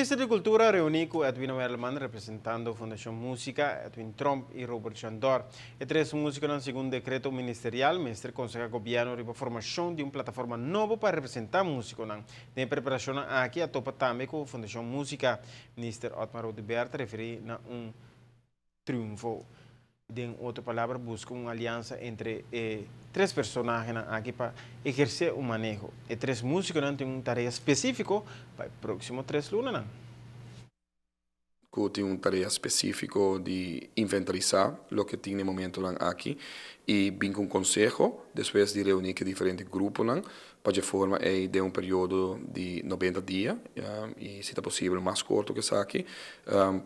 Minister di Cultura a reuni cu Edwina Werleman representando Fundacion Musica, Edwin Tromp y Robert Chandor. E tres musiconan segun decreto ministerial mester conseha gobierno riba formacion di un plataforma nobo pa representa musiconan. Den e preparacionnan aki a topa tambe cu Fundacion Musica. Minister Otmar Oduber ta referi na un triunfo. Den otro palabra busca un aliansa entre e tres personahenan aki pa eherce un maneho. E tres musiconan tin un tarea specifico pa e proximo tres lunanan. Cu tin un tarea specifico di inventarisa loke tin na e momentonan aki y bin cu un conseho despues di reuni cu e diferente gruponan pa dje forma ei den un periodo di 90 dia y si ta posibel mas corto cu esaki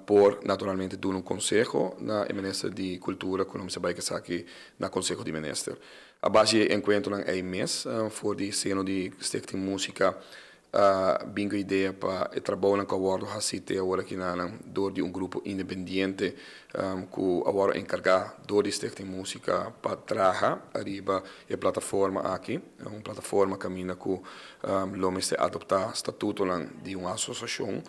por naturalmente duna un conseho na e minister di Cultura cu lo mester bay cu esaki na Conseho di Minister. A base di e encuentronan ei mes for di seno di Stichting Musica A bin ku idea pa e trabounan ku a wòrdu hasí te awor aki nanan dor di un grupo independiente ku a wòrdu enkargá dor di Stichting Músika pa traha ariba e plataforma aki, un plataforma kaminda ku lo mester adoptá statutonan di un asosiashon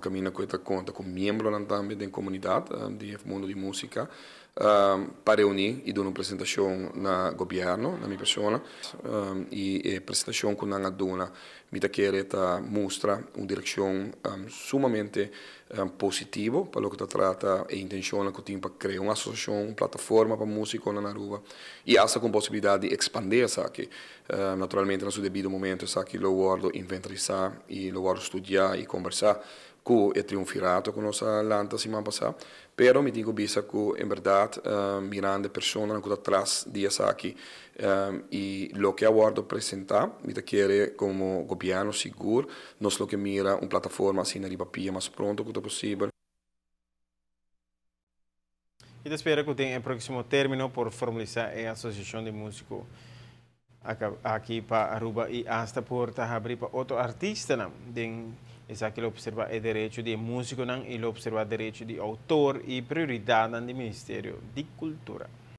kaminda ku e ta konta ku miembronan tambe den komunidat di e mundu di músika pa reuní i duna un presentashon na gobièrnu, na mi persona. I e presentashon ku nan a duna mi ta kere ta mustra un direkshon sumamente positivo pa loke ta trata e intenshonnan ku tin pa krea un asosiashon, un plataforma pa músikonan na Aruba i asta ku un posibilidat di ekspandé esaki. Naturalmente na su debido momento esaki lo wòrdu inventarisá i lo wòrdu studiá i kombersá ku e triunfirato ku nos a lanta siman pasá. Pero mi tin ku bisa ku en bèrdat mirando e personanan ku ta tras di esaki i loke a wòrdu presentá, mi ta kere komo gobièrnu sigur nos lo ke mira un plataforma asina riba pia mas pronto ku ta posibel. I ta spera ku den e próksimo término por formalisá e asosiashon di músiko aki pa Aruba i asta por ta habrí pa otro artistanan. Den esaki lo opservá e derecho di e músikonan i lo opservá derecho di outor i prioridatnan di Ministerio di Kultura.